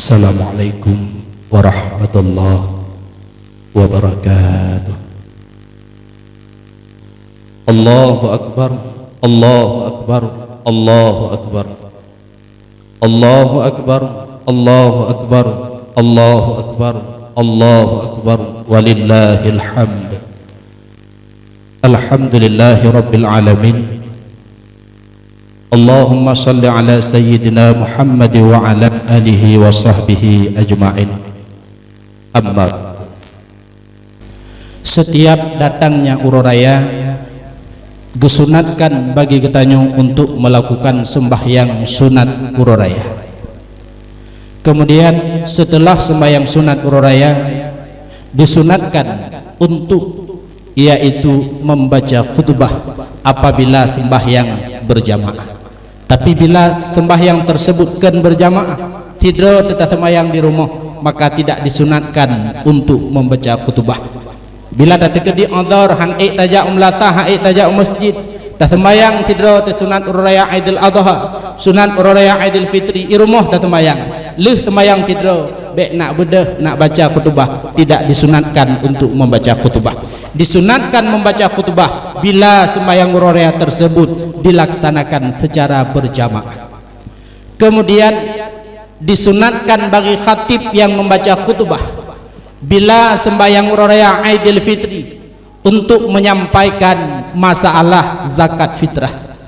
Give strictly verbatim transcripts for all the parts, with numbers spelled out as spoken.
Assalamualaikum warahmatullahi wabarakatuh. Allahu Akbar, Allahu Akbar, Allahu Akbar. Allahu Akbar, Allahu Akbar, Allahu Akbar, Allahu Akbar, walillahil hamd. Alhamdulillahi rabbil alamin. Allahumma salli ala sayyidina Muhammad wa ala alihi wa sahbihi ajma'in. Amma ba'du. Setiap datangnya uroe raya, geusunatkan bagi geutanyoe untuk melakukan sembahyang sunat uroe raya. Kemudian, setelah sembahyang sunat uroe raya, disunatkan untuk, yaitu membaca khutbah apabila sembahyang berjamaah. Tapi bila sembahyang tersebut kon berjamaah, sidroe teuh taseumbahyang di rumoh, maka tidak disunatkan untuk membaca khutbah. Bila tateukeudi udhur, han ék tajak u meulasah, han ék tajak u masjid, taseumbahyang sidroe teuh sunat uroe raya Aidil Adha, sunat uroe raya Aidil Fitri, i rumoh taseumbahyang. Lheueh seumbahyang sidroe, bék nak beudôh, nak baca khutbah, tidak disunatkan untuk membaca khutbah. Disunatkan membaca khutbah bila sembahyang uroe raya tersebut dilaksanakan secara berjamaah. Kemudian, disunatkan bagi khatib yang membaca khutbah bila sembahyang uroe raya Aidil Fitri untuk menyampaikan masalah zakat fitrah.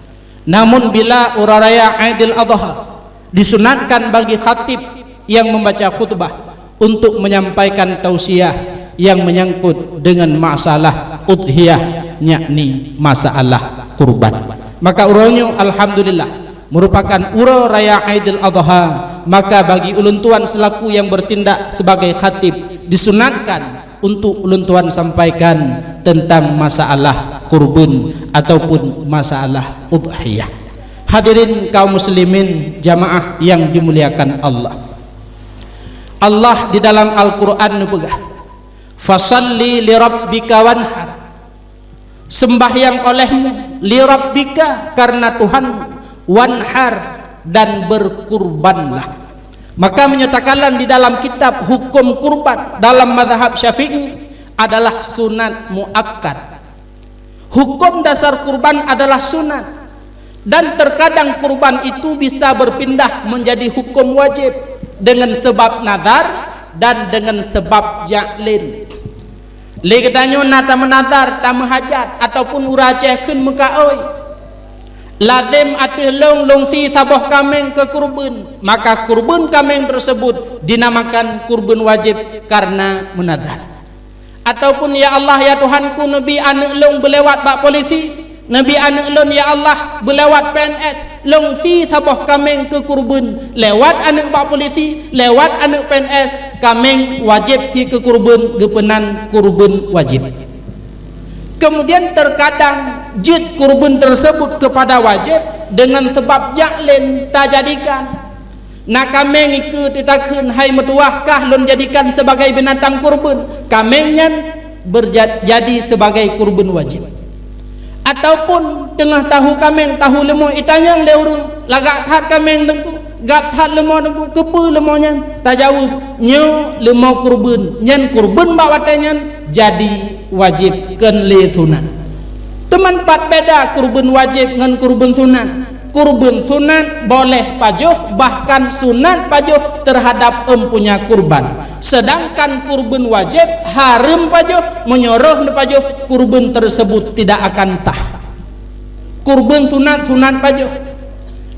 Namun, bila uroe raya Aidil Adha, disunatkan bagi khatib yang membaca khutbah untuk menyampaikan tausiah yang menyangkut dengan masalah udhiyah, yakni masalah kurban. Maka uroe nyoe, alhamdulillah, merupakan uroe raya Aidil Adha, maka bagi ulôn tuan selaku yang bertindak sebagai khatib, disunatkan untuk ulôn tuan sampaikan tentang masalah kurban ataupun masalah udhiyah. Hadirin kaum muslimin, jamaah yang dimuliakan Allah. Allah di dalam Al-Quran neupeugah, "Fasalli li rabbika wanhar." Sembahyang olehmu, li rabbika, karena Tuhanmu, wanhar, dan berkurbanlah. Maka meunyoe takalon di dalam kitab hukum kurban dalam mazhab Syafi'i adalah sunat muakkad. Hukum dasar kurban adalah sunat. Dan terkadang kurban itu bisa berpindah menjadi hukum wajib dengan sebab nazar dan dengan sebab jak lén. Lé geutanyoe na tameunazar, tameuhajat, ataupun ureueng Aceh kheun meukaôi, "Lazem ateueh lôn, lôn sie saboh kaméng keu kurban," maka kurban kaméng tersebut dinamakan kurban wajib karena meunazar. Ataupun, "Ya Allah, ya Tuhanku, neubi aneuëk lôn beulewat bak polisi, neubi aneuëk lôn, ya Allah, beulewat P N S, lôn sie saboh kaméng keu kurban." Lewat aneuëk bak polisi, lewat aneuëk P N S, kaméng wajéb sie keu kurban, geupeunan kurban wajéb. Kemudian, terkadang jeuet kurban tersebut kepada wajéb dengan sebab jak lén tajadikan. Na kaméng ikeue teutakheun, "Hai meutuwah, kah lôn jadikan sebagai binatang kurban." Kaméng nyan berja-, jadi sebagai kurban wajéb. Ataupun teungoh tahu kaméng, tahu leumô, itanyong lé ureuëng, "Lagak that kaméng Teungku, gab that leumô Teungku, keupeue leumô nyan?" Tajaweueb, "Nyoe leumô kurban." Nyan kurban bak watée nyan jadi wajéb, kon lé sunat. Teuma pat beda kurban wajéb ngon kurban sunat. Kurban sunat boleh pajoh, bahkan sunat pajoh terhadap empunya kurban. Sedangkan kurban wajéb hareuem pajoh, meunyoe roh neupajoh, kurban tersebut tidak akan sah. Kurban sunat, sunat pajoh.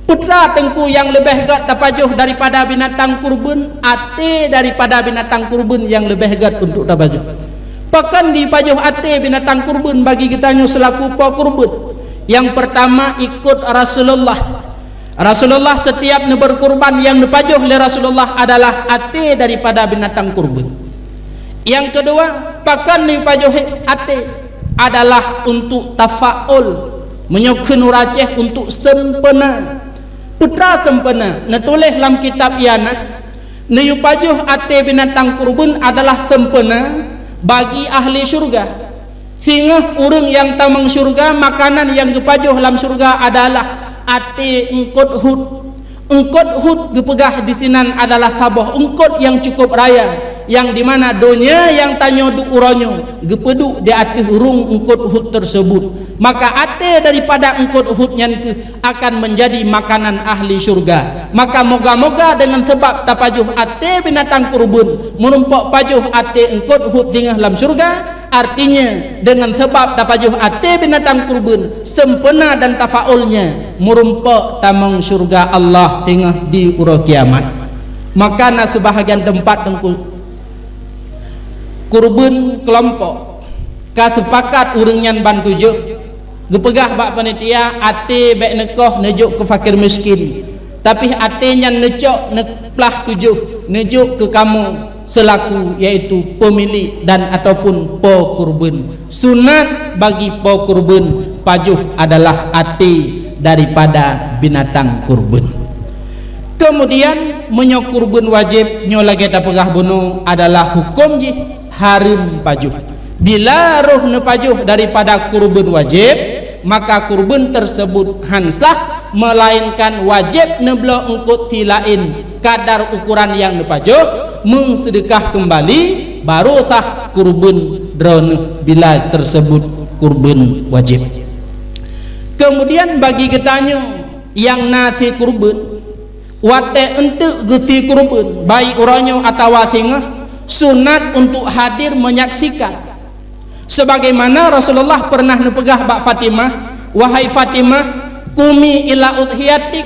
Peue teuma Teungku nyang leubeh gét tapajoh daripada binatang kurban? Até daripada binatang kurban nyang leubeh gét untuk tapajoh. Pakon jipajoh até binatang kurban bagi geutanyoe seulaku po kurban? Nyang peurtama, ikot Rasulullah. Rasulullah setiap neubeurkurban nyang neupajoh lé Rasulullah adalah até daripada binatang kurban. Nyang keudua, pakon neupajoh até? Adalah untuk tafaul, meunyoe kheun ureuëng Aceh, untuk sempena. Peue teuma sempena? Neutuléh lam kitab Ianah, neuyue pajoh até binatang kurban adalah sempena bagi ahli syurga. Singoh ureuëng nyang tamong syurga, makanan nyang geupajoh lam syurga adalah até eungkot hut, Eungkôt Hud geupeugah disinan adalah saboh eungkôt nyang cukup raya, nyang dimana donya nyang tanyoe duek uroe nyoe geupeuduek di ateueh rhueng eungkôt Hud teurseubut. Maka até daripada eungkôt Hud nyan kheueh akan meunjadi makanan ahli syurga. Maka moga-moga deungon seubab tapajoh até binatang kurbeuen, meurumpok pajoh até eungkôt Hud singoh lam syurga, artinya, deungon seubab tapajoh até binatang kurbeuen, sempurna dan tafaulnya, meurumpok tamong syurga Allah singoh di uroe kiamat. Maka na seubahagian teumpat teungku, kurbeuen keulompok ka seupakat ureuëng nyan ban tujoh, geupeugah bak panitia, até bék neukoh neujok keu fakir miskin, tapi até nyan neucok neuplah tujoh neujok keu kamoe seulaku, yaitu peumilék dan ataupun po kurbeuen. Sunat bagi po kurbeuen pajoh adalah até daripada binatang kurbeuen. Keumudian, meunyoe kurbeuen wajéb, nyoe lagée tapeugah bunoe adalah huköm jih hareuem pajoh. Bila roh neupajoh daripada kurbeuen wajéb, maka kurbeuen teurseubut han sah, meulaénkan wajéb neubloe eungkôt sie laén kadar ukoran nyang neupajoh, meuseudeukah keumbali, barô sah kurbeuen droeneueh bila teurseubut kurbeuen wajéb. Keumudian, bagi geutanyoe nyang na sie kurbeuen, watée eunteuk geusie kurbeuen, baik uroe nyoe atawa singoh, sunat untuk hadir menyaksikan. Sebagaimana Rasulullah pernah neupeugah bak Fatimah, "Wahai Fatimah, qumi ila udhiyatik,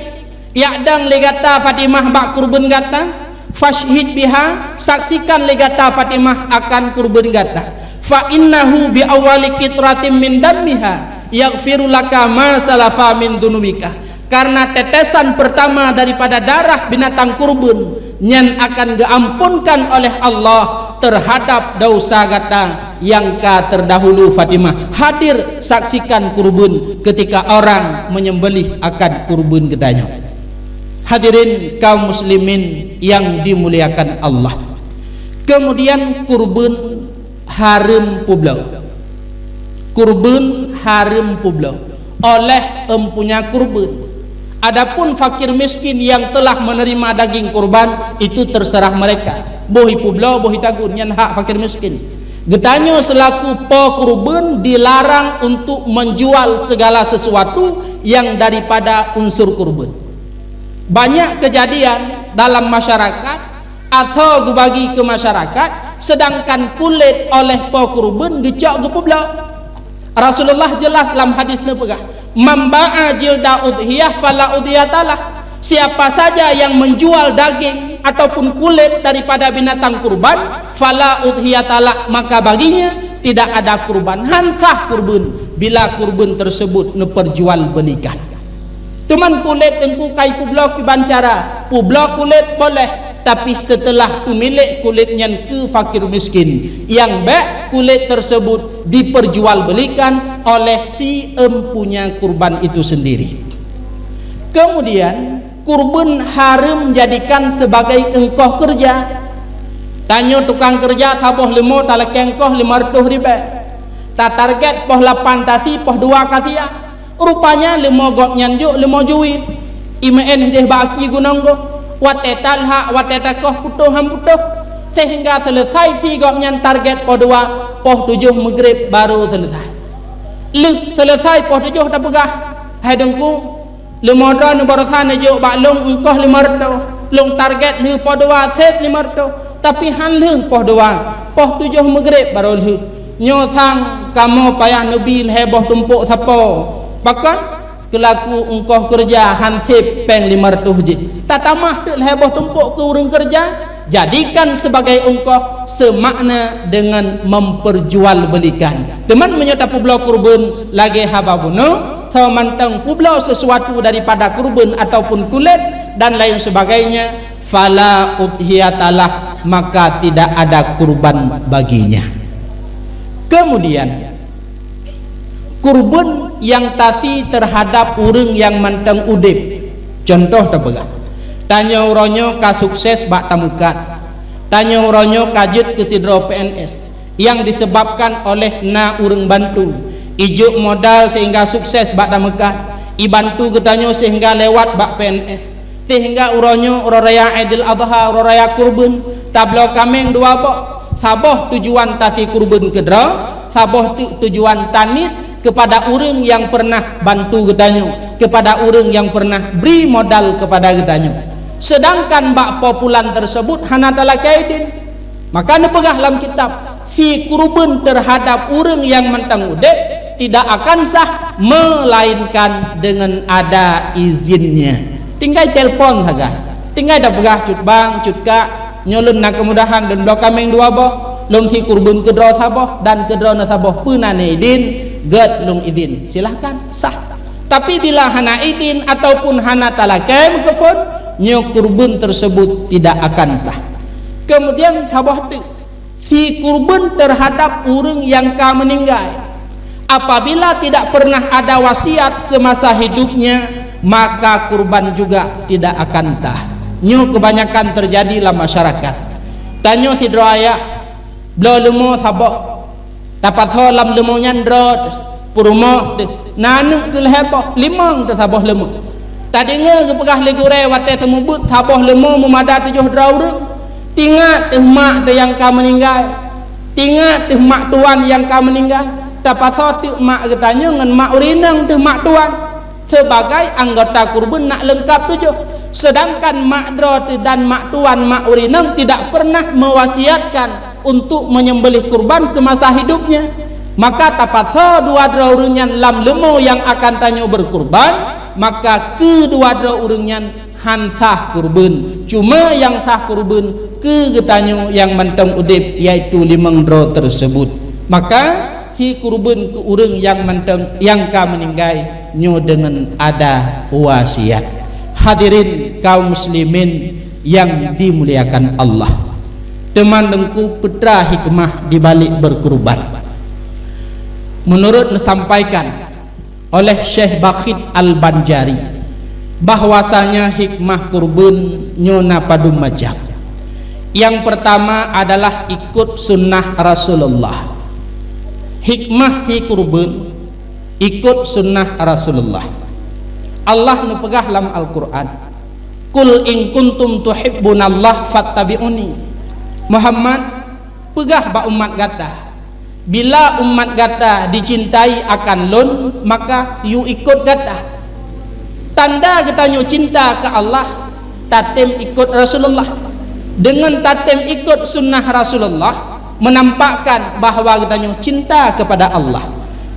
jak dong lé gata Fatimah bak kurbeuen gata, fasyhid biha, saksikan lé gata Fatimah akan kurbeuen gata. Fa innahu bi awwali qitratin min dammiha yaghfiru laka ma salafa min dzunubika." Karena tetesan pertama daripada darah binatang kurbeuen nyan akan geuampunkan oleh Allah terhadap dosa gata nyang ka terdahulu. Fatimah, hadir saksikan kurbeuen ketika orang menyembelih akan kurbeuen geutanyoe. Hadirin kaum muslimin yang dimuliakan Allah. Kemudian kurbeuen hareuem peubloe. Kurbeuen hareuem peubloe oleh empunya kurbeuen. Adapun fakir miskin yang telah menerima daging kurban, itu terserah mereka. Boh ipeubloe, boh itagun, nyan hak fakir miskin. Geutanyoe selaku po kurbeuen dilarang untuk menjual segala sesuatu yang daripada unsur kurbeuen. Banyak kejadian dalam masyarakat, atau geubagi keu masyarakat, sedangkan kulét oleh po kurbeuen geucok geupeubloe. Rasulullah jelas lam hadis neupeugah, "Man ba'a jilda udhiyah fala udhiyatalah." Siapa saja yang menjual daging ataupun kulét daripada binatang kurban, fala udhiyatalah, maka baginya tidak ada kurban. Han sah kurbeuen bila kurbeuen tersebut neuperjualbelikan. Teuma kulét teungku ka ipeubloe kiban cara, peubloe kulét boleh, tapi seuteulah peumilék kulét nyan keu fakir miskin, nyang bék kulét tersebut diperjualbelikan oleh si empunya kurban itu sendiri. Kemudian, kurbeuen hareuem jadikan sebagai eungkoh keureuja. Tanyoe tukang keureuja saboh leumo talakée eungkoh limong reutôh ribée. Tatarget poh lapan tasi, poh dua kasiah. Rupanya leumo gobnyan jok leumo juwit. Imeu'en hideh bak aki gunong goh. Watée talhak, watée takoh putôh han putôh. Sehingga seuleusai si gobnyan target poh dua, poh tujoh meugreb barô seuleusai. Lheueh seuleusai poh tujoh tapeugah, "Hai Teungku, leumo droeneuh baroesa neujok bak lôn eungkoh limong reutôh. Lôn target lheueh poh dua sép limong reutôh, tapi han lheueh poh dua, poh tujoh meugreb barô lheueh. Nyoe sang kamoe payah neubi lhée boh tumpôk sapo. Pakon? Seulaku eungkoh keureuja han sép péng limong reutôh jih. Tatamah teuk lhée boh tumpôk keu ureuëng keureuja, jadikan sebagai eungkoh seumakna deungon memperjualbelikan." Teuma meunyoe tapeubloe kurbeuen lagée haba bunoe, soe mantong peubloe sesuatu daripada kurbeuen ataupun kulét dan lain sebagainya, fala udhiyatalah, maka tidak ada kurban baginya. Kemudian, kurbeuen nyang tasi terhadap ureuëng nyang mantong udeb. Contoh tapeugah, tanyoe uroe nyoe ka sukses bak tameukat, tanyoe uroe nyoe ka jeuet keu sidroe P N S, nyang disebabkan oleh na ureuëng bantu. Ijok modal sehingga sukses bak tameukat, ibantu geutanyoe sehingga lewat bak P N S. Sehingga uroe nyoe, uroe raya Aidil Adha, uroe raya kurban, tabloe kaméng dua boh. Saboh tujuan tasi kurban keudroe, saboh teuk tujuan taniet kepada ureuëng nyang pernah bantu geutanyoe, kepada ureuëng nyang pernah bri modal kepada geutanyoe. Sedangkan bak po pulan tersebut hana talakée idin. Maka neupeugah lam kitab, si kurban terhadap ureuëng nyang mantong udeb tidak akan sah melainkan dengan ada izinnya. Tinggai telepon sagai. Tinggai tapeugah, "Cut bang, cut kak, nyoe lôn na keumudahan, lôn bloe kaméng dua boh, lôn si kurban keudroe saboh dan keudroe na saboh, peue na idin, gét lôn idin." Silahkan, sah. Tapi bila hana idin ataupun hana talakée meukeufon, nyoe kurban tersebut tidak akan sah. Kemudian saboh teuk, si kurban terhadap ureuëng nyang ka meninggai. Apabila tidak pernah ada wasiat semasa hidupnya, maka kurban juga tidak akan sah. Nyoe kebanyakan terjadi lam masyarakat. Tanyoe sidroe ayah, bloe leumo saboh. Tapasoe lam leumo nyan droe, peurumoh teuh, na aneuëk teuh lhée boh, limong teuh saboh leumo. Tadeungoe geupeugah lé gurée watée seumeubeuet saboh leumo meumada tujoh droe ureuëng. Tingat teuh mak teuh nyang ka meuninggai. Tingat teuh mak tuan nyang ka meuninggai. Tapasoe teuk mak geutanyoe ngon mak ureuëng inong teuh mak tuan. Sebagai anggota kurban nak leungkab tujoh. Sedangkan mak droe teuh dan mak tuan mak ureuëng inong tidak pernah mewasiatkan untuk menyembelih kurban semasa hidupnya. Maka tapasoe dua droe ureuëng nyan lam leumo nyang akan tanyoe berkurban, maka keudua droe ureuëng nyan han sah kurban. Cuma nyang sah kurban keu geutanyoe nyang mantong udeb, yaitu limong droe tersebut. Maka si kurban keu ureuëng nyang mantong nyang ka meuninggai nyoe deungon ada wasiat. Hadirin kaum muslimin nyang dimuliakan Allah, teuma Teungku, peue teuma hikmah di balik berkurban? Menurut neusampaikan oleh Syekh Bakhit Al-Banjari, bahwasanya hikmah kurban nyoe na padum macam. Yang pertama adalah ikut sunnah Rasulullah. Hikmah hi kurban, ikut sunnah Rasulullah. Allah neupeugah lam Al-Quran, "Qul in kuntum tuhibbunallah fattabi'uni." Muhammad, peugah bak umat gata, "Bila umat gata dicintai akan Lôn, maka yue ikot gata." Tanda geutanyoe cinta keu Allah, tatem ikot Rasulullah. Deungon tatem ikot sunnah Rasulullah, menampakkan bahwa geutanyoe cinta kepada Allah.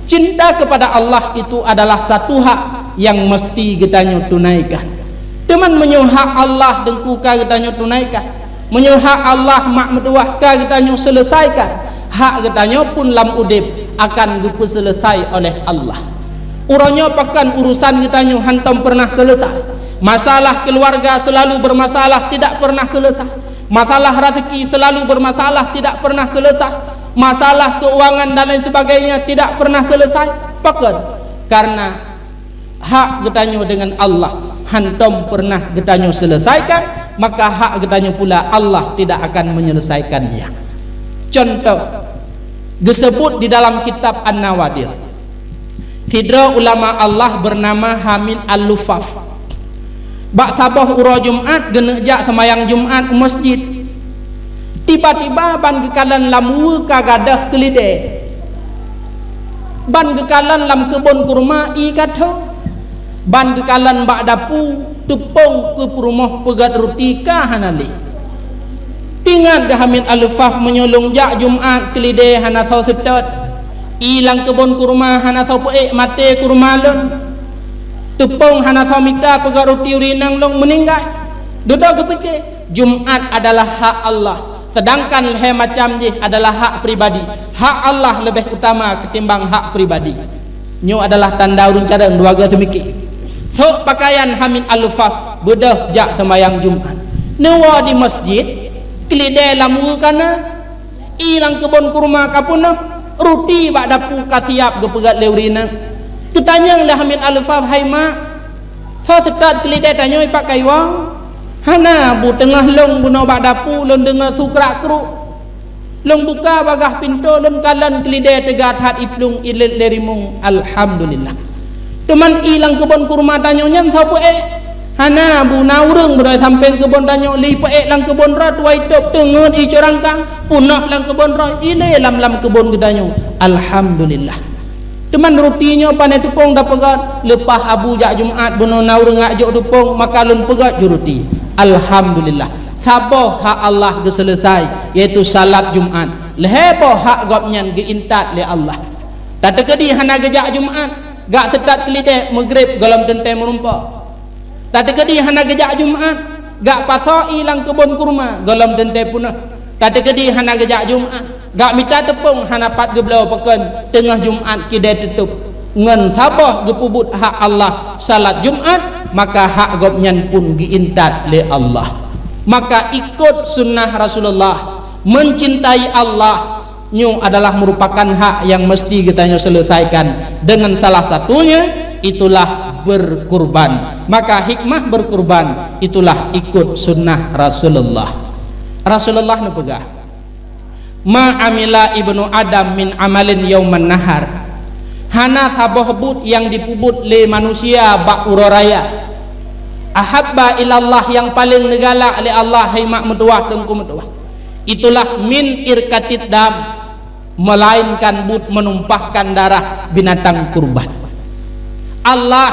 Cinta kepada Allah itu adalah satu hak yang mesti geutanyoe tunaikan. Teuma meunyoe hak Allah Teungku ka geutanyoe tunaikan, meunyoe hak Allah mak meutuwah ka geutanyoe seuleusaikan, hak geutanyoe pun lam udeb akan geupeuseulesai oleh Allah. Uroe nyoe pakon urusan geutanyoe hantom pernah seulesai. Masalah keuluwarga seulalu beurmasalah, tidak pernah seulesai. Masalah raseuki seulalu beurmasalah, tidak pernah seulesai. Masalah keuangan dan lain sebagainya tidak pernah seulesai. Pakon? Karena hak geutanyoe deungon Allah hantom pernah geutanyoe seuleusaikan, maka hak geutanyoe pula Allah tidak akan menyelesaikannya. Contoh, geuseubut di dalam kitab An-Nawadir, sidroe ulama Allah beunama Hamid Al-Lufaf. Bak saboh uroe Jumat geuneuk jak seumayang Jumat u masjid. Tiba-tiba ban geukalon lam weue ka gadôh keulidée. Ban geukalon lam keubon kurma ié ka tho. Ban geukalon bak dapu teupông keu peurumoh peugét ruti ka hana lé. Teuingat geuh Hamid Al-Lufaf, "Meunyoe lôn jak Jumat keulidée hana soe seutôt, ié lam keubon kurma hana soe peuék maté kurma lôn, teupông hana soe mita peugét ruti ureuëng inong lôn meuninggai." Dudoe geupike, Jumat adalah hak Allah, sedangkan lhée macam jih adalah hak pribadi. Hak Allah leubeh utama ketimbang hak pribadi. Nyoe adalah tanda ureuëng carông dua goe seumike. Sôk pakaian Hamid Al-Lufaf, beudôh jak seumayang Jumat. Neuwoe di masjid, keulidée lam weue ka na, ié lam keubon kurma ka peunoh, ruti bak dapu ka siab geupeugét lé ureuëng inong. Geutanyong lé Hamid Al-Lufaf, "Hai mak, soe seutôt keulidée tanyoe ipak kayuwa?" "Hana, Bu, teungoh lôn bunoe bak dapu lôn deungoe su krak-kruk. Lôn buka bagaih pintoe lôn kalon keulidée teuga that iplueng ilét lé rimueng, alhamdulillah. Teuma ié lam keubon kurma tanyoe nyan soe peuék?" Hana, bu na ureuëng beudôh sampéng keubon tanyoe, lé peuék lam keubon rot, wai tôb teungeut i corangkang, peunoh lam keubon rot, ilée lam-lam keubon geutanyoe. Alhamdulillah. Teuma ruti nyoe pane teupông tapeugét, leupah Abu jak Jumat bunoe na ureuëng jak jok teupông, maka lôn peugét ju ruti. Alhamdulillah. Saboh hak Allah geuseuleusai, yaitu salat Jumat. Lhée boh hak gobnyan geuintat lé Allah. Tateukeudi hana geujak Jumat, gak seutat keulidek Maghrib gohlom teuntée meurumpok. Tateukeudi hana geujak Jumat, gak pasoe ié lam keubon kurma gohlom teuntée peunoh. Tateukeudi hana geujak Jumat, gak mita teupông hana pat geubloe pakon teungoh Jumat keudée teutôb. Ngon saboh geupeubuet hak Allah salat Jumat, maka hak gobnyan pun geuintat lé Allah. Maka ikot sunnah Rasulullah, mencintai Allah, nyoe adalah merupakan hak yang mesti geutanyoe selesaikan. Dengan salah satunya, itulah berkurban. Maka hikmah berkurban itulah ikut sunnah Rasulullah. Rasulullah neupeugah, "Ma amila ibnu Adam min amalin yauman nahar." Hana saboh buet nyang jipeubuet lé manusia bak uroe raya, ahabba ilallah, nyang paleng neugalak lé Allah, hai mak meutuwah, teungku meutuwah, itulah min irkatid dam, melainkan buet menumpahkan darah binatang kurban. Allah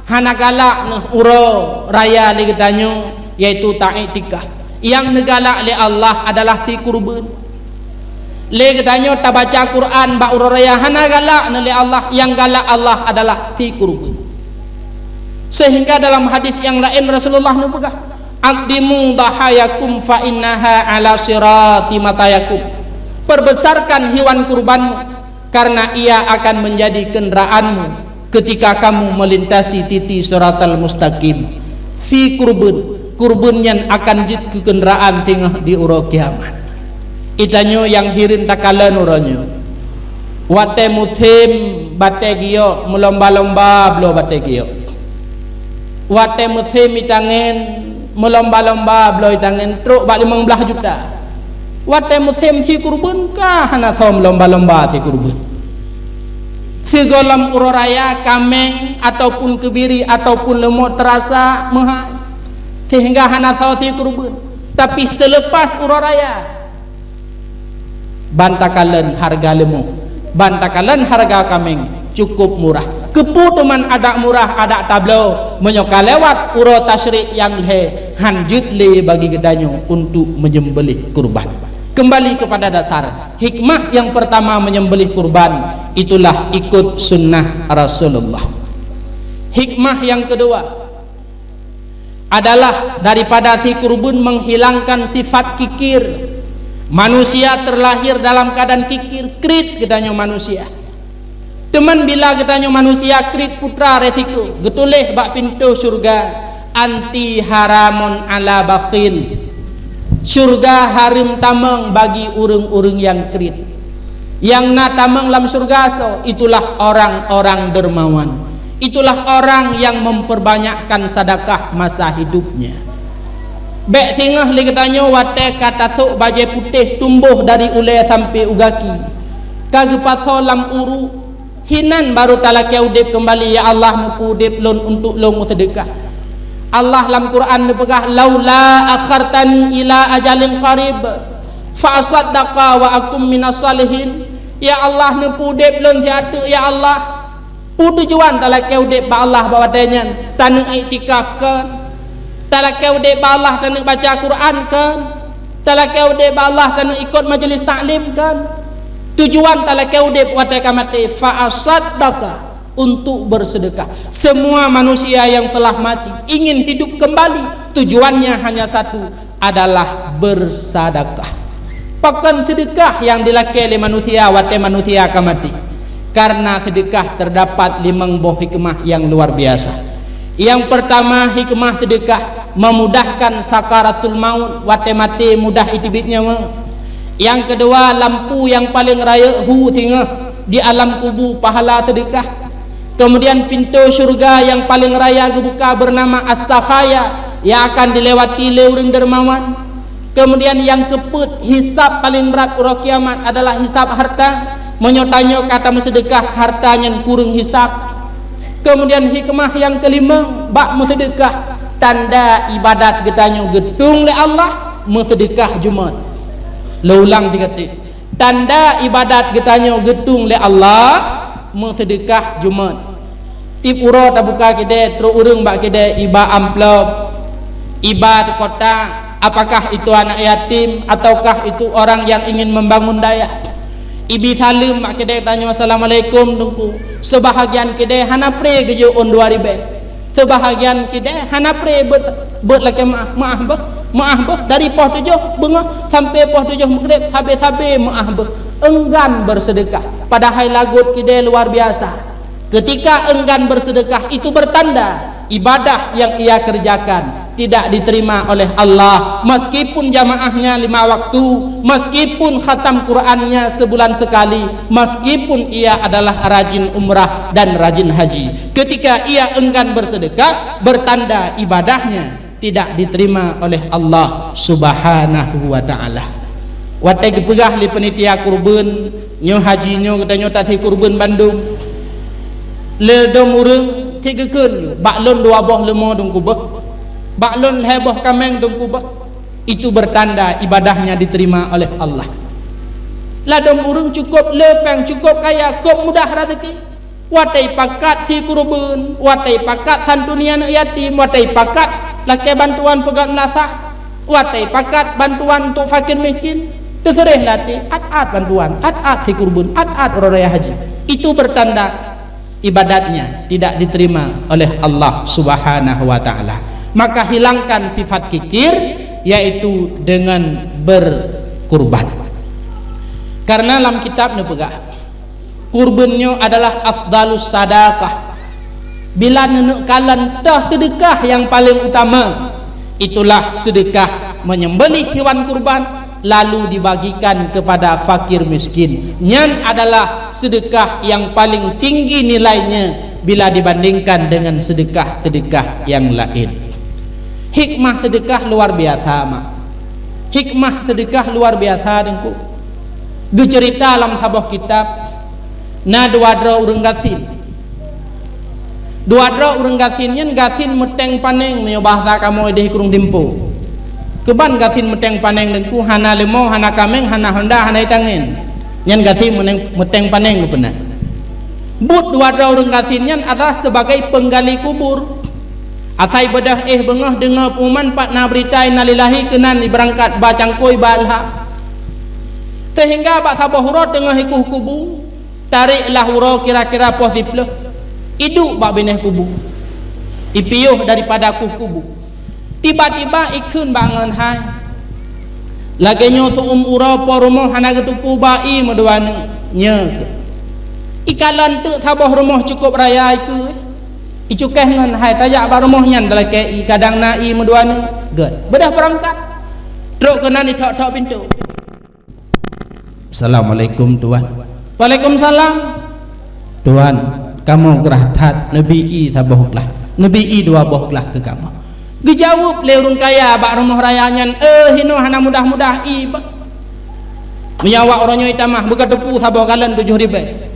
hana galak neuh uroe raya lé geutanyoe, yaitu taiktikaf. Nyang neugalak lé Allah adalah si kurban. Lé geutanyoe tabaca Quran bak uroe raya hana galak neuh lé Allah, nyang galak Allah adalah si kurban. Sehingga dalam hadis nyang laén Rasulullah neupeugah, "Addimu dhahayakum fa innaha ala sirati matayakum." Perbesarkan hewan kurbanmu, karena ia akan menjadi kenderaanmu ketika kamu melintasi titi siratal mustaqim. Si kurban, kurban nyan akan jeuet keu kenderaan singoh di uroe kiamat. Geutanyoe nyang hireuen takalon uroe nyoe. Watée musém batée giyok, meulomba-lomba bloe batée giyok. Watée musém itangen, meulomba-lomba bloe itangen, trok bak limong blaih juta. Watée musém si kurban ka hana soe meulomba-lomba si kurban. Sigohlom uroe raya kaméng ataupun keubiri ataupun leumô teurasa meuhai, sehingga hana soe si kurban. Tapi seulepas uroe raya, ban takalon hareuga leumô, ban takalon hareuga kaméng, cukup murah. Keupeue teuma adak murah, adak tabloe, meunyoe ka lewat uroe tasyrik nyang lhée, han jeuet lé bagi geutanyoe untuk menyembelih kurban. Kembali kepada dasar, hikmah yang pertama menyembelih kurban itulah ikut sunnah Rasulullah. Hikmah yang kedua adalah daripada si kurban menghilangkan sifat kikir. Manusia terlahir dalam keadaan kikir, kriet geutanyoe manusia. Teuma bila geutanyoe manusia kriet, peue teuma resiko? Geutuléh bak pintoe syeuruga, "Anti haramun ala bakhin." Syeuruga hareuem tamong bagi ureuëng-ureuëng nyang kriet. Nyang na tamong lam syeuruga soe? Itulah orang-orang dermawan. Itulah orang yang memperbanyakkan sedekah masa hidupnya. Bék singoh lé geutanyoe watée ka tasok bajée putéh tumbôh dari ulée sampoe u gaki, ka geupasoe lam uruek, hinan barô talakée udeb keumbali, "Ya Allah, neupeuudeb lôn untuk lôn meuseudeukah." Allah lam Quran neupeugah, "Laula akhartani ila ajalin qarib, fa asaddaqa wa akum minas salihin." Ya Allah, neupeuudeb lôn siat teuk, ya Allah. Peue tujuan talakée udeb bak Allah bak watée nyan? Taneuk iktikaf kon? Talakée udeb bak Allah taneuk baca Quran kon? Talakée udeb bak Allah taneuk ikot majlis taklim kon? Tujuan talakée udeb watée ka maté, fa asaddaqa, untuk bersedekah. Semua manusia yang telah mati ingin hidup kembali, tujuannya hanya satu, adalah bersadakah. Pakon seudeukah nyang jilakée lé manusia watée manusia ka maté? Karena seudeukah teudapat limong boh hikmah nyang luar biasa. Nyang peurtama, hikmah seudeukah memudahkan sakaratul maut, watée maté mudah iteubiet nyawa. Nyang keudua, lampu nyang paleng rayeuk hu singoh di alam kubu pahala seudeukah. Kemudian pintoe syeuruga nyang paleng raya geubuka beunama As-Sakhaya, nyang akan dilewati lé ureuëng dermawan. Kemudian nyang keupeuet, hisab paleng brat uroe kiamat adalah hisab harta. Meunyoe tanyoe ka tameuseudeukah, harta nyan kureueng hisab. Kemudian hikmah nyang keulimong bak meuseudeukah, Tanda ibadat geutanyoe geutueng lé Allah, meuseudeukah jeumeut. Lôn ulang tiga teuk. Tanda ibadat geutanyoe geutueng lé Allah, meuseudeukah jeumeut. Tiep uroe tabuka keudè, trok ureuëng bak keudè iba amplop, iba kotak, apakah itu anak yatim ataukah itu orang yang ingin membangun dayah. Ibi saleuem bak keudè, tanyoe, "Assalamualaikum, Teungku." Seubahagian keudè hana pré geujok ôn dua ribèe. Seubahagian keudè hana pré beuet, beuet lakèe meu'ah, "Meu'ah beuh, meu'ah beuh, dari poh tujoh beungoh sampoe poh tujoh meugréb, sabé-sabé meu'ah beuh." Enggan beuseudeukah. Padahai lagot keudè luar biasa. Ketika enggan beuseudeukah, itu bertanda ibadah yang ia kerjakan tidak diterima oleh Allah. Meskipun jamaahnya lima waktu, meskipun khatam Qur'annya sebulan sekali, meskipun ia adalah rajin umrah dan rajin haji, ketika ia enggan bersedekah, bertanda ibadahnya tidak diterima oleh Allah Subhanahu wa Ta'ala. Watèe geupeugah lé panitia kurban, "Nyoe haji nyoe geutanyoe tasie kurban bandum." Ladôm ureuëng, "Keu geukheun, bak lôn dua boh leumo Teungku beuh, bak lôn lhèe boh kaméng Teungku beuh." Itu bertanda ibadahnya diterima oleh Allah. Ladôm ureuëng cukôp le péng, cukôp kaya, kôp mudah rezeki. Watèe pakat sie kurban, watèe pakat santuni aneuk yatim, watèe pakat lakèe bantuan peugöt meulasah, watèe pakat bantuan untuk fakir miskin, teuseureh lam até, at-at bantuan, at-at sie kurban, at-at uroe raya haji. Itu bertanda ibadatnya tidak diterima oleh Allah Subhanahu wa Ta'ala. Maka hilangkan sifat kikir, yaitu dengan berkurban. Karena lam kitab neupeugah, kurban nyoe adalah afdalus sadaqah. Bila neuneuk kalon, toh seudeukah nyang paleng utama, itulah seudeukah menyembelih hewan kurban lalu dibagikan kepada fakir miskin. Nyan adalah seudeukah nyang paleng tinggi nilainya bila dibandingkan dengan seudeukah-seudeukah nyang laén. Hikmah seudeukah luar biasa, mak. Hikmah seudeukah luar biasa, Teungku. Geuceurita lam saboh kitab, na dua droe ureuëng gasien. Dua droe ureuëng gasien nyan gasien meuténg panéng, meunyoe bahasa kamoe deh Krueng Timpo. Keuban gasien meuténg panéng, Teungku, hana leumo, hana kaméng, hana honda, hana itangen. Nyan gasien meunéng-, meuténg panéng geupeuna. Buet dua droe ureuëng gasien nyan adalah sebagai penggali kubur. Asai beudôh éh beungoh deungoe pengumuman pat na beurita innalillahi keunan ibeurangkat ba cangkôi ba lhah. Sehingga bak saboh uroe teungoh ikueh kubu, tarék lah uroe kira-kira poh siplôh, iduek bak binéh kubu, ipiôh daripada kueh kubu. Tiba-tiba ikheun bak ngon hai, "Lagée nyoe teuem uroe po rumoh hana geuteupeue ba ié meudua neuk, nyoe keuh." Ikalon teuk saboh rumoh cukôp raya ikeue, icukéh ngon hai tajak bak rumoh nyan talakée ié kadang na ié meudua neuk, gét. Beudôh beurangkat, trok keunan ithok-thok pintoe. "Assalamualaikum, Tuan." "Waalaikumsalam." "Tuan, kamoe grah that neubi ié saboh glah, neubi ié dua boh glah keu kamoe." Geujaweueb lé ureuëng kaya bak rumoh raya nyan, "Eh, hinoe hana mudah-mudah ié bah. Meunyoe awak uroe nyoe itamah, beuka teupeue saboh galon tujoh ribée.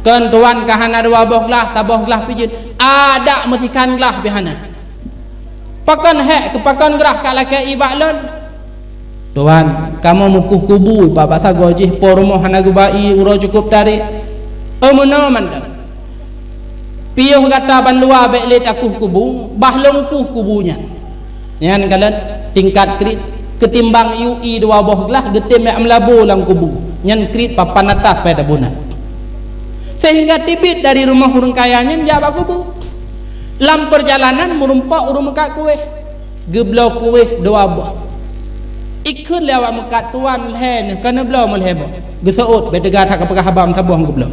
Kon Tuan ka hana dua boh glah, saboh glah pih jeuet, adak meusikan glah pih hana." "Pakon hék keu pakon grah ka lakée ié bak lôn?" "Tuan, kamoe meukueh kubu bak basa goe jih po rumoh hana geuba ié uroe cukôp tarék." "Oh, meunoe mantong. Piôh gata bandua bék lé takueh kubu, bah lôn kueh kubu nyan." Nyan kalon tingkat kriet, keutimbang yue ié dua boh glah geutem jak meulabô lam kubu. Nyan kriet papan atas pai tabunan. Sehingga teubiet dari rumoh ureuëng kaya nyan jak bak kubu. Lam peurjalanan meurumpok ureuëng meukat kueh. Geubloe kueh dua boh. Ikheun lé awak meukat, "Tuan, lhée neuh, ka neubloe meulhée boh." Geuseuôt, bék teuga that ka peugah haba meusaboh geubloe.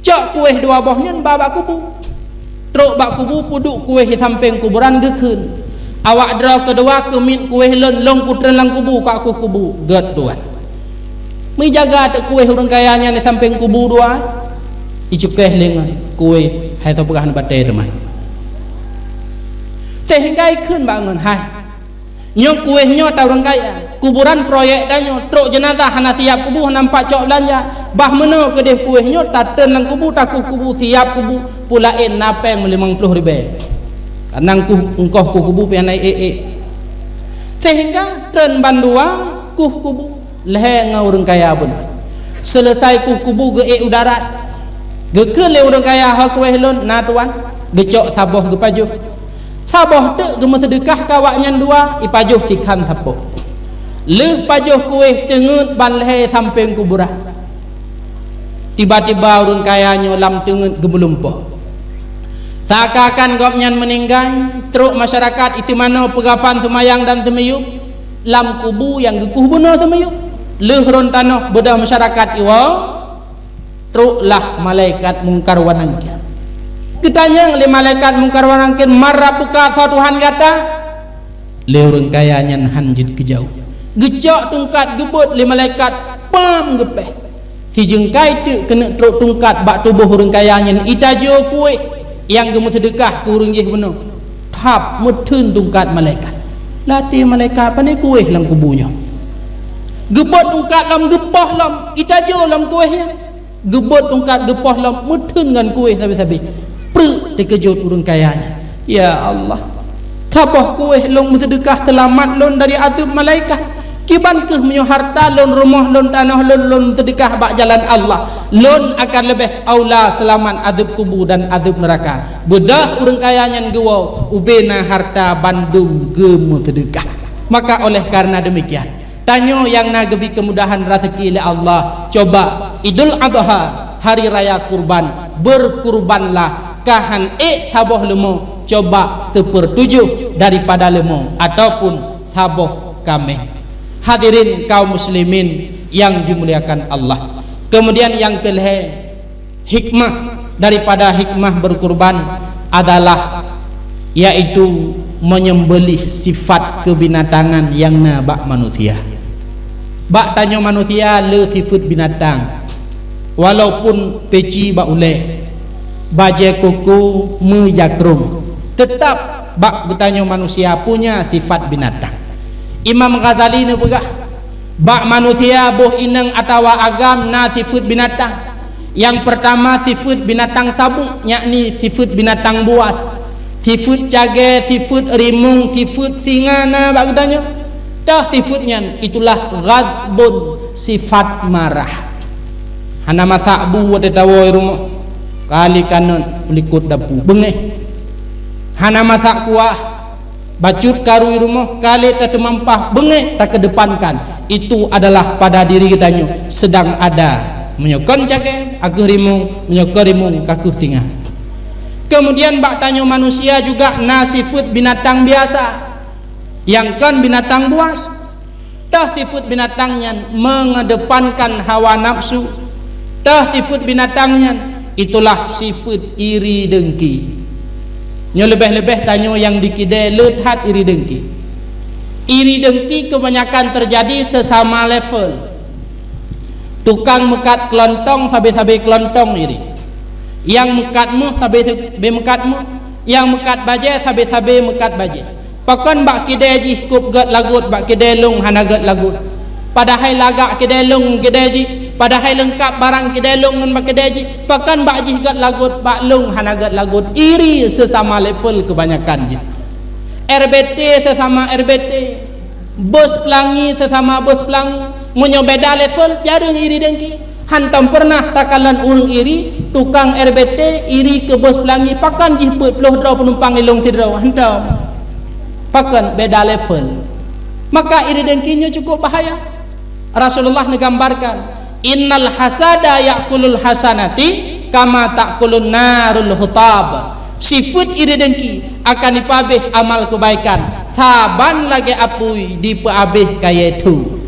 Cok kueh dua boh nyan ba bak kubu. Trok bak kubu, peuduek kueh di sampéng kuburan geukheun. "Awak droe keudua keumiet kueh lôn, lôn kutreun lam kubu, ka kueh kubu." "Gét, Tuan." Meujaga teuk kueh ureuëng kaya nyan di sampéng kubu dua, icukéh lé ngon kueh, hai teupeugah ngon batée teuma. Sehingga ikheun bak ngon hai, "Nyoe kueh nyoe ta ureuëng kaya, kuburan proyek tanyoe, trok jeunazah hana siab kubu, hana meupat cok beulanja. Bah meunoe keudeh kueh nyoe tatreun lam kubu, takueh kubu, siab kubu, peue laén na péng meulimong ploh ribée." Nang kuh, engkoh kuh kubu pih hana ék-ék. Sehingga treun bandua kuh kubu lhée ngon ureuëng kaya beuna. Seuleusai kuh kubu geuék u darat. Geukheun lé ureuëng kaya, "Ho kuéh lôn na tuan." Geucok saboh geupajoh. Saboh teuk geumeuseudeukah keu awaknyan dua, ipajoh sikhan sapoh. Lheueh pajoh kuéh teungeut ban lhée sampéng kuburan. Tiba-tiba ureuëng kaya nyoe lam teungeut geumeulumpoe. Seakan-akan gobnyan meuninggai, trok masyarakat itimano peugafan seumayang dan seumiyueb lam kubu nyang geukuh bunoe seumiyueb. Lheueh rhon tanoh beudôh masyarakat iwoe, troklah malaikat Mungkar wa Nangkir. Geutanyong lé malaikat Mungkar wa Nangkir, "Man rabbuka, soe Tuhan gata?" Lé ureuëng kaya nyan han jeuet geujaweueb. Geucok tungkat geubeuet lé malaikat, pam geupéh. Sijeungkai teuk keuneuk trok tungkat bak tuboh ureuëng kaya nyan, itajoe kuéh nyang geumeuseudeukah keu ureuëng jih bunoe. Thab meutheun tungkat malaikat. Lam até malaikat, "Pane kuéh lam kubu nyoe?" Geubeuet tungkat lom, geupoh lom, itajoe lom kuéh nyan. Geubeuet tungkat geupoh lom, meutheun ngon kuéh sabe-sabe. Preuk teukeujot ureuëng kaya nyan. "Ya Allah, saboh kuéh lôn meuseudeukah seulamat lôn dari azeub malaikat. Kiban kheueh meunyoe harta lôn, rumoh lôn, tanoh lôn, lôn meuseudeukah bak jalan Allah, lôn akan leubeh aula seulamat azeub kubu dan azeub neuraka." Beudôh ureuëng kaya nyan geuwoe, ubena harta bandum geumeuseudeukah. Maka oleh karena demikian, tanyoe nyang na geubri keumudahan raseuki lé Allah, coba Idul Adha, Hari Raya Kurban, beurkurbanlah, ka han ék saboh leumô, coba seupeurtujoh daripada leumô ataupun saboh kaméng. Hadirin kaum muslimin nyang dimuliakan Allah. Kemudian nyang keulhée, hikmah daripada hikmah beurkurban adalah, yaitu menyembelih sifat keubinatangan nyang na bak manusia. Bak tanyoe manusia le sifeuet binatang, walaupun peuci bak ulée, bajée koko meujakrong, teutap bak geutanyoe manusia punya sifat binatang. Imam Ghazali neupeugah, bak manusia boh inong atawa agam na sifeuet binatang. Nyang peurtama sifeuet binatang sabong, yakni sifeuet binatang buas. Sifeuet cagée, sifeuet rimueng, sifeuet singa na bak geutanyoe. Toh sifeuet nyan, itulah ghadbun, sifat marah. Hana masak bu watée tawoe rumoh, kali kanot likot dapu, beungéh. Hana masak kuah, bacut karu rumoh, kali tateumampah, beungéh takeudepankan. Itu adalah pada diri geutanyoe sedang ada. Meunyoe kon cagée, ka kheueh rimueng, meunyoe kon rimueng, ka kheueh singa. Kemudian bak tanyoe manusia juga na sifeuet binatang biasa, nyang kon binatang buas. Toh sifeuet binatang nyan mengedepankan hawa nafsu. Toh sifeuet binatang nyan, itulah sifeuet iri dengki. Nyoe leubeh-leubeh tanyoe nyang di kidée le that iri dengki. Iri dengki kebanyakan terjadi sesama level. Tukang meukat keulontong sabe-sabe keulontong iri. Nyang meukat méuh sabe-sabe meukat méuh, nyang meukat bajée sabe-sabe meukat bajée. Pakon bak kidée jih kôb gét lagot, bak kidée lông hana gét lagot? Padahai lagak kidée lông kidée jih, padahai leungkab barang kidée lông ngon bak kidée jih, pakon bak jih gét lagot, bak lông hana gét lagot? Iri sesama level kebanyakan jih. R B T sesama R B T, bus pelangi sesama bus pelangi. Meunyoe beda level, jareueng iri dengki. Hantom peureunah takalon ureuëng iri, tukang R B T iri keu bus pelangi, pakon jih peuet ploh droe peunumpang i lông sidroe, hantom. Pakon? Beda level. Maka iri dengki nyoe cukup bahaya. Rasulullah neugambarkan, "Innal hasada ya'kulul hasanati kama ta'kulun narul hutab." Sifeuet iri dengki akan jipeuabéh amal keubaikan saban lagée apui jipeuabéh kayée thô.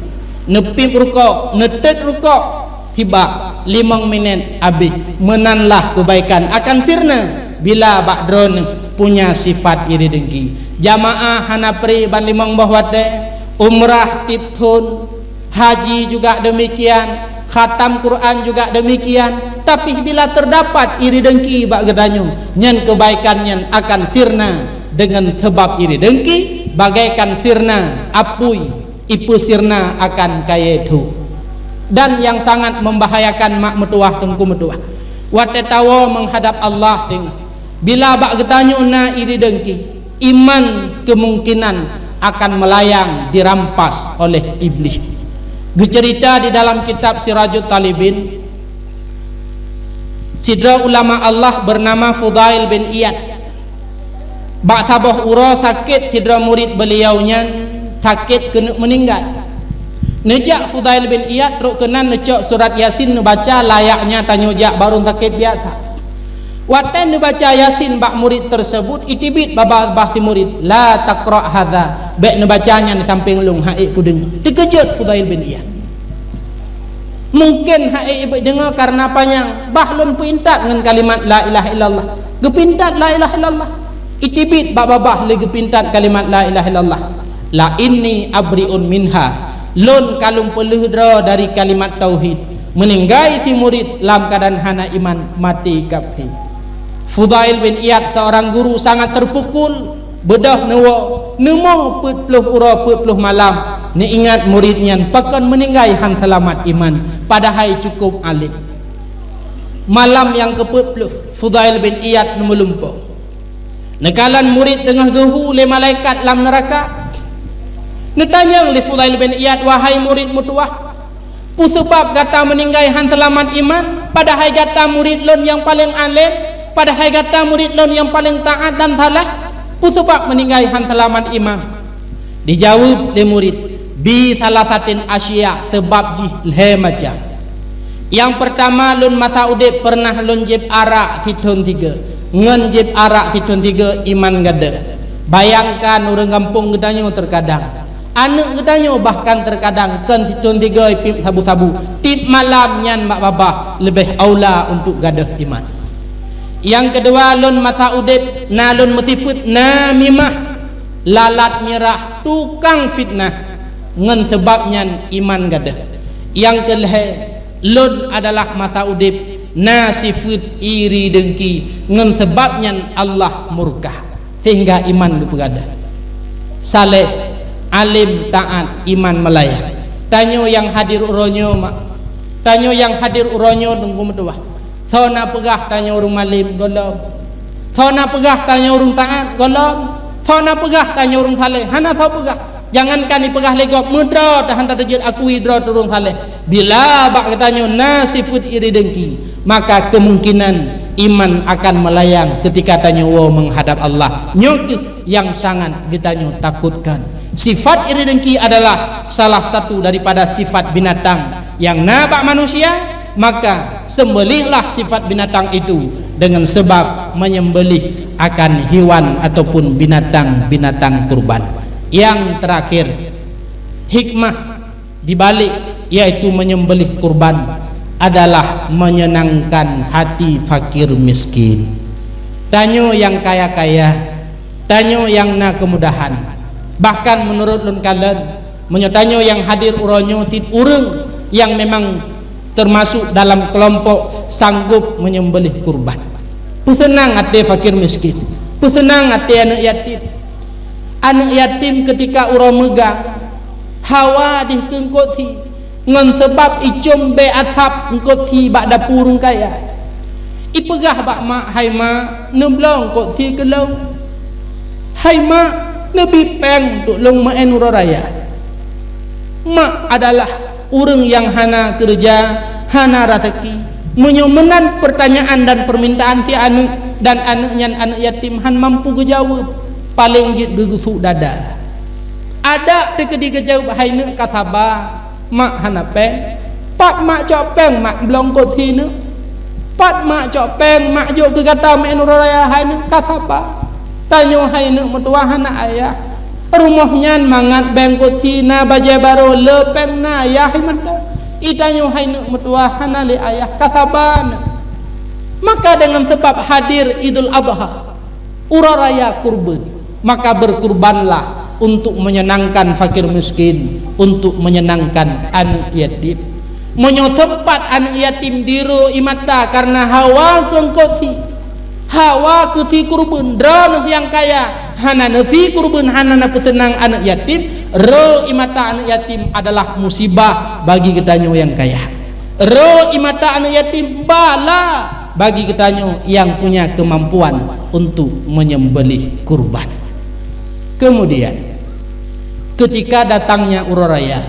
Neupiep rukok, neutet rukok, sibak limong minét abéh, meunan lah keubaikan akan sirna bila bak droeneuh punya sifat iri dengki. Jamaah hana pri ban limong boh watée, umrah tieb thon, haji juga demikian, khatam Quran juga demikian. Tapi bila terdapat iri dengki bak geutanyoe, nyan keubaikan nyan akan sirna deungon seubab iri dengki, bagaikan sirna apui ipeusirna akan kayée thô. Dan nyang sangat membahayakan mak meutuwah teungku meutuwah, watée tawoe meuhadab Allah teungoh, bila bak geutanyoe na iri dengki, Iman kemungkinan akan melayang dirampas oleh Iblis. Geuceurita di dalam kitab Sirajut Talibin, sidroe ulama Allah bernama Fudail bin Iyad. Bak saboh uroe sakét sidroe murid beliau nyan, sakét keuneuk meuninggai. Neujak Fudail bin Iyad trok keunan neucok surat Yasin neubaca layaknya tanyoe jak barô sakét biasa. Watée neubaca Yasin bak murid tersebut, iteubiet babah-babah si murid, "La taqra hadza, bék neubaca nyan di sampéng lôn, han ék kudeungoe." Teukeujot Fudail bin Iyad. Mungken han ék deungoe kareuna panyang, bah lôn peuintat ngon kalimat la ilaha illallah. Geupeuintat la ilaha illallah. Iteubiet bak babah lé geupeuintat kalimat la ilaha illallah. "La inni abri'un minha." Lôn ka lôn peuleueh droe dari kalimat tauhid. Meuninggai si murid lam keuadaan hana iman, maté kafé. Fudail bin Iyad, seorang guru, sangat terpukul. Beudôh neuwoe, neumo peuet ploh uroe peuet ploh malam, neuingat murid nyan pakon meuninggai han seulamat iman, padahai cukup além. Malam nyang keupeuet ploh, Fudail bin Iyad neumeulumpoe. Neukalon murid teungoh geuhu lé malaikat lam neuraka. Neutanyong lé Fudail bin Iyad, "Wahai murid meutuwah, peue seubab gata meuninggai han seulamat iman, padahai gata murid lôn nyang paleng além, padahai gata murid lôn nyang paleng taát dan saleh? Peue seubab meuninggai han seulamat iman?" Dijaweueb lé murid, "Bi salasatin asya', seubab jih lhée macam. Nyang peurtama, lôn masa udeb peureunah lôn jieb arak sithon sigoe. Ngon jieb arak sithon sigoe iman gadôh. Bayangkan ureuëng gampông geutanyoe teukadang, aneuëk geutanyoe bahkan teukadang kon sithon sigoe ipéb sabu-sabu, tieb malam nyan bak babah, leubeh aula untuk gadôh iman. Nyang keudua, lôn masa udeb na lôn meusifeuet namimah, lalat mirah, tukang fitnah, ngon seubab nyan iman gadôh. Nyang keulhée, lôn adalah masa udeb na sifeuet iri deungki, ngon seubab nyan Allah murka, sehingga iman geupeugadôh. Saleh, além, taát, iman meulayang. Tanyoe nyang hadir uroe nyoe, mak. Tanyoe nyang hadir uroe nyoe, teungku meutuwah. Soe na peugah tanyoe ureuëng malém? Gohlom. Soe na peugah tanyoe ureuëng taát? Gohlom. Soe na peugah tanyoe ureuëng saleh? Hana soe peugah. Jangankan ipeugah lé gob, meudroe tahan tateujeuet akui droe ureuëng saleh. Bila bak geutanyoe na sifeuet iri deungki, maka kemungkinan iman akan meulayang ketika tanyoe woe meuhadab Allah. Nyoe kheueh nyang sangat geutanyoe takutkan. Sifat iri deungki adalah salah satu daripada sifat binatang nyang na bak manusia, maka sembelihlah sifat binatang itu dengan sebab menyembelih akan hewan ataupun binatang-binatang kurban. Yang terakhir, hikmah di balik, yaitu menyembelih kurban, adalah menyenangkan hati fakir miskin. Tanyoe nyang kaya-kaya, tanyoe nyang na keumudahan. Bahkan meunurot lôn kalon, meunyoe tanyoe nyang hadir uroe nyoe cit ureuëng nyang memang teumasuk dalam keulompok sanggob menyembelih kurban. Peuseunang até fakir miskin, peuseunang até aneuëk yatim. Aneuëk yatim keutika uroe meugang, hawa dih keu eungkôt sie, ngon seubab icôm bée asab eungkôt sie bak dapu ureuëng kaya. Ipeugah bak mak, "Hai mak, neubloe eungkôt sie keu lôn. Hai mak, neubi péng untuk lôn meu'en uroe raya." Mak adalah ureuëng nyang hana keureuja, hana raseuki. Meunyoe meunan peurtanyaan dan peurmintaan si aneuëk, dan aneuëk nyan aneuëk yatim, han mampu geujaweueb, paleng jeuet geugusuk dada. Adak teukeudi geujaweueb, "Hai neuk, ka saba, mak hana péng." Pat mak cok péng mak bloe eungkôt sie neuk? Pat mak cok péng mak jok keu gata meu'en uroe raya, hai neuk, ka saba? Tanyoe hai neuk meutuwah hana ayah. Rumoh nyan mangat bée eungkôt sie na, bajée barô le, péng na, yah mantong. Itanyoe hai neuk meutuwah hana lé ayah, ka saba neuk. Maka dengan sebab hadir Idul Adha, uroe raya kurban, maka berkurbanlah untuk menyenangkan fakir miskin, untuk menyenangkan aneuëk yatim. Meunyoe seumpat aneuëk yatim diroe ie mata kareuna hawa keu eungkôt sie, hawa keu sie kurban, droeneuh nyang kaya hana neusie kurban, hana neupeuseunang aneuëk yatim, roe ie mata aneuëk yatim adalah musibah bagi geutanyoe nyang kaya. Roe ie mata aneuëk yatim bala bagi geutanyoe nyang punya keumampuan untuk menyembelih kurban. Kemudian, ketika datangnya uroe raya,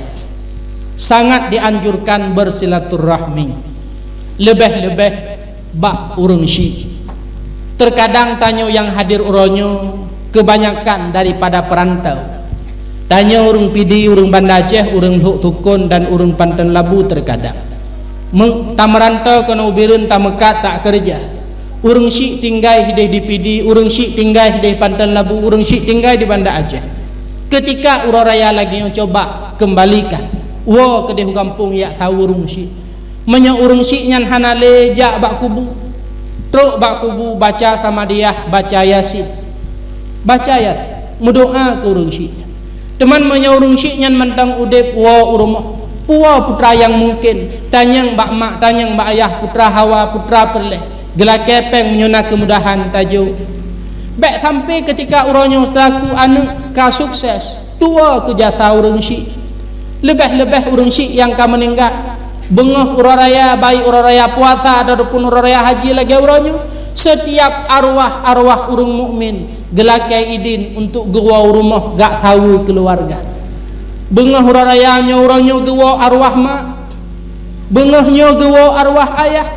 sangat dianjurkan bersilaturahmi, leubeh-leubeh bak ureuëng syik. Terkadang tanyoe nyang hadir uroe nyoe kebanyakan daripada perantau. Tanyoe ureuëng Pidie, ureuëng Banda Aceh, ureuëng Lhok Sukon, dan ureuëng Panton Labu terkadang. Me-, tameurantau keunoe u Bireuen, tameukat takeureuja. Ureuëng syik tinggai hideh di Pidie, ureuëng syik tinggai hideh Panton Labu, ureuëng syik tinggai di Banda Aceh. Ketika uroe raya lagée nyoe, coba kembalikan, woe keudeh u gampông jak saweue ureuëng syik. Meunyoe ureuëng syik nyan hana lé, jak bak kubu. Trok bak kubu, baca Samadiyah, baca Yasin. Baca Yasin, meudoá keu ureuëng syik nyan. Teuma meunyoe ureuëng syik nyan mantong udeb, woe u rumoh. Puwoe putra nyang mungken, tanyong bak mak, tanyong bak ayah, putra hawa, putra peureulée. Geulakée péng meunyoe na keumudahan tajok. Bék sampai keutika uroe nyoe seulaku aneuëk ka sukses, tuwoe keu jasa ureuëng syik. Leubeh-leubeh ureuëng syik nyang ka meuninggai. Beungoh uroe raya, baik uroe raya puasa ataupun uroe raya haji lagée uroe nyoe, setiap arwah-arwah ureuëng mukmin geulakée idin untuk geuwoe u rumoh jak saweue keuluwarga. Beungoh uroe raya nyoe, uroe nyoe geuwoe arwah mak. Beungoh nyoe geuwoe arwah ayah.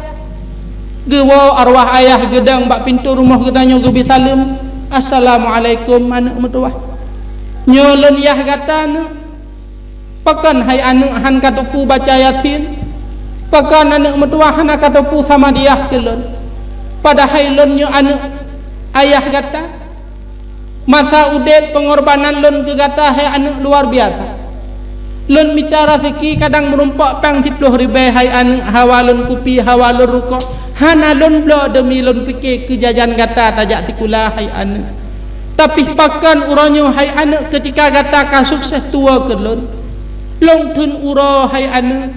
Geuwoe arwah ayah geudong bak pintoe rumoh geutanyoe, geubi saleuem, "Assalamualaikum, aneuëk meutuwah. Nyoe lôn yah gata, neuk. Pakon hai aneuëk hán ka teupeu baca Yasin? Pakon aneuëk meutuwah hana ka teupeu Samadiyah keu lôn? Padahai lôn nyoe aneuëk ayah gata. Masa udeb peungorbanan lôn keu gata hai aneuëk luar biasa. Lôn mita raseuki kadang meurumpok péng siploh ribée hai aneuëk, hawa lôn kupi, hawa lôn rukok. Hana lôn bloe deumi lôn pike keu jajan gata tajak sikula hai aneuëk. Tapi pakon uroe nyoe hai aneuëk keutika gata ka sukses tuwoe keu lôn? Lôn theun uroe hai aneuëk.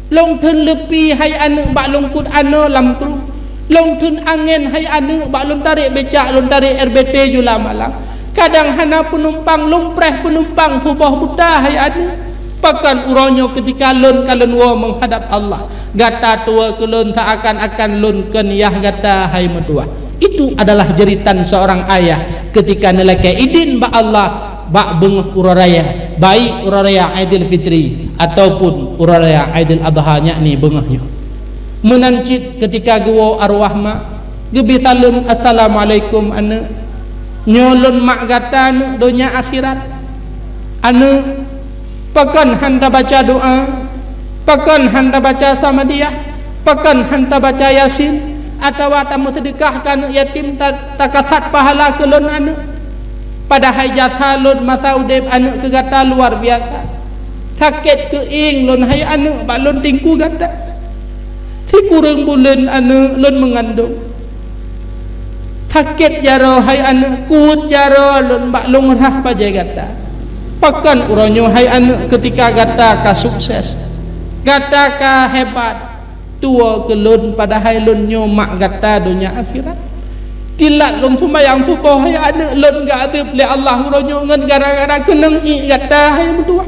Lôn theun leupi hai aneuëk bak lôn kut anoe lam krueng. Lôn theun angén hai aneuëk bak lôn tarek becak, lôn tarek R B T Jula Malang. Kadang hana peunumpang, lôn preh peunumpang suboh buta hai aneuëk. Pakon uroe nyoe keutika lôn ka lôn woe meuhadab Allah, gata tuwoe keu lôn seuakan-akan lôn kon yah gata hai meutuwah?" Itu adalah jeuritan seorang ayah keutika neulakée idin bak Allah bak beungoh uroe raya, baik uroe raya Aidil Fitri ataupun uroe raya Aidil Adha, yakni beungoh nyoe. Meunan cit keutika geuwoe arwah mak, geubi saleuem, "Assalamualaikum, aneuëk. Nyoe lôn mak gata, neuk, donya akhirat. Aneuëk, pakon hán tabaca doá? Pakon hán tabaca Samadiyah? Pakon hán tabaca Yasin? Atawa tameuseudeukah keu aneuëk yatim, ta-, takasat pahala keu lôn, aneuëk? Padahai jasa lôn masa udeb aneuëk keu gata luar biasa. Sakét keuieng lôn hai aneuëk bak lôn tingku gata. Sikureueng buleuen aneuëk lôn meungandong. Sakét jaroe hai aneuëk, kuweuet jaroe lôn bak lôn rhah bajée gata. Pakon uroe nyoe hai aneuëk keutika gata ka sukses, gata ka hebat, tuwoe keu lôn, padahai lôn nyoe mak gata donya akhirat? Kilat lôn seumayang suboh hai aneuëk, lôn geuadeueb lé Allah uroe nyoe ngon gara-gara keunong ié gata hai meutuwah.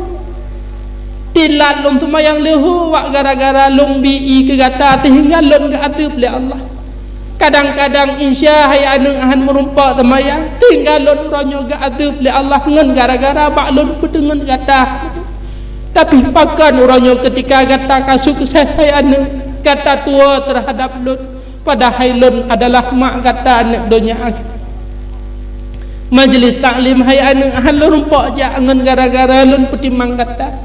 Kilat lôn seumayang leuhô wak gara-gara lôn bi ié keu gata seuhingga lôn geuadeueb lé Allah." Kadang-kadang insya hai aneuëk hán meurumpok seumayang, seuhingga lôn uroe nyoe geuadeueb lé Allah ngon gara-gara bak lôn peuteungeut gata. Tapi pakon uroe nyoe keutika gata ka sukses hai aneuëk, gata tuwoe teuhadab lôn, padahai lôn adalah mak gata aneuëk donya akhirat. Majlis taklim hai aneuëk hán lôn rumpok jak ngon gara-gara lôn peutimang gata.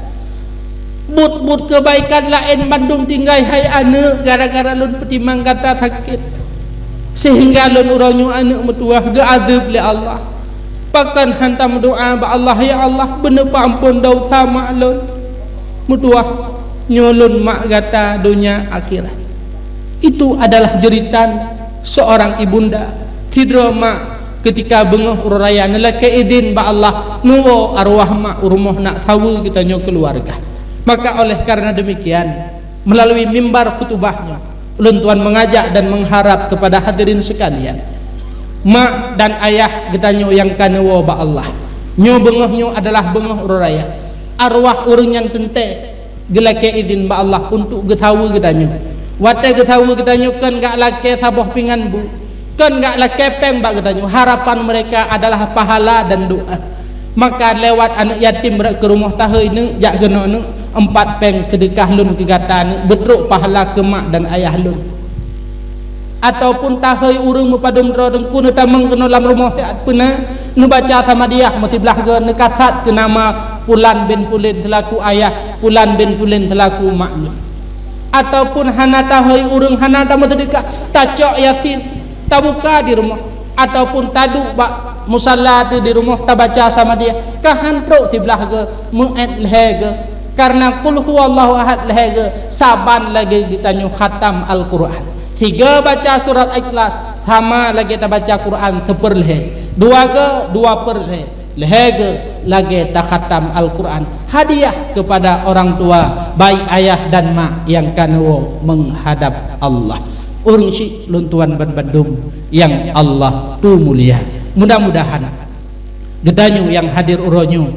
Buet-buet keubaikan laén bandum tinggai hai aneuëk gara-gara lôn peutimang gata sakét. Seuhingga lôn uroe nyoe aneuëk meutuwah geuadeueb lé Allah. Pakon hán tameudoá bak Allah, "Ya Allah, beuneupeuamphon desya mak lôn meutuwah, nyoe lôn mak gata donya akhirat." Itu adalah jeuritan seorang ibunda, sidroe mak keutika beungoh uroe raya neulakée idin bak Allah neuwoe arwah mak u rumoh nak saweue geutanyoe keuluwarga. Maka oleh karena demikian, meulalu mimbar khutubah nyoe, ulôn tuan meungajak dan meungharab keupada hadirin seukalian, mak dan ayah geutanyoe nyang ka neuwoe bak Allah, nyoe beungoh nyoe adalah beungoh uroe raya. Arwah ureuëng nyan teuntée geulakée idin bak Allah untuk geusaweue geutanyoe. Watée geusaweue geutanyoe kon gak lakée saboh pingan bu, kon gak lakée péng bak geutanyoe. Harapan mereka adalah pahala dan doa. Maka lewat aneuk yatim rot keu rumoh, tahôi neuk, jak keunoe neuk, empat péng seudeukah lôn keu gata neuk, beutrok pahala keu mak dan ayah lôn. Ataupun tahôi ureuëng meupadum droe teungku, neutamong keunoe lam rumoh siat peuna, neubaca Samadiyah meusiblah goe, neukasat keu nama Pulan bin Pulan seulaku ayah, Pulan bin Pulan seulaku mak lôn. Ataupun hana tahôi ureuëng, hana tameuseudeukah, tacok Yasin, tabuka di rumoh, ataupun taduek bak musala teuh di rumoh, tabaca Samadiyah, ka han trok siblah goe, meu'et lhée goe. Karena Qul Huwallahu Ahad lhée goe, saban lagée geutanyoe khatam Al-Qur'an. Sigoe baca surat Ikhlas, sama lagée tabaca Qur'an seupeurlhée. Dua goe, dua peurlhée. Lhée goe lagée takhatam Al-Qur'an. Hadiah kepada orang tua, baik ayah dan mak yang ka neuwoe menghadap Allah. Ureuëng syik lôn tuan ban bandum yang Allah peumulia. Mudah-mudahan geutanyoe nyang hadir uroe nyoe,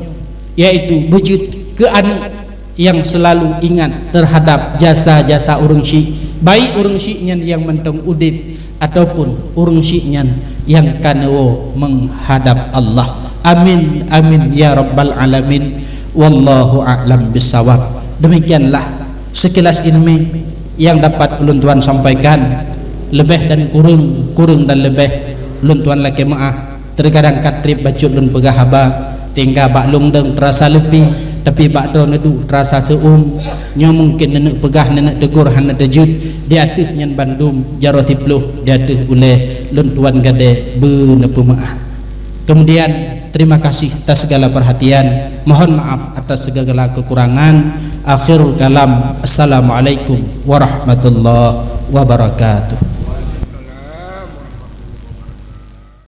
yaitu beujeuet keu aneuk yang selalu ingat terhadap jasa-jasa ureuëng syik, baik ureuëng syik nyan nyang mantong udeb ataupun ureuëng syik nyan nyang ka neuwoe menghadap Allah. Amin, amin, ya rabbal alamin. Wallahu a'lam bissawab. Demikianlah sekilas ilmu yang dapat ulôn tuan sampaikan. Lebih dan kureueng, kureueng dan lebih, ulôn tuan lakée meu'ah. Teukadang ka treb bacut lôn peugah haba, tinggai bak lôn dong teurasa leupie, tapi bak droeneuh duek teurasa seu-uem. Nyoe mungken neuneuk peugah, neuneuk teugur hana teujeuet. Di ateueh nyan bandum jaroe siploh, di ateueh ulée lôn tuan gadée beuneupeumaáh. Kemudian, terima kasih atas segala perhatian. Mohon maaf atas segala kekurangan. Akhirul kalam. Assalamualaikum warahmatullahi wabarakatuh.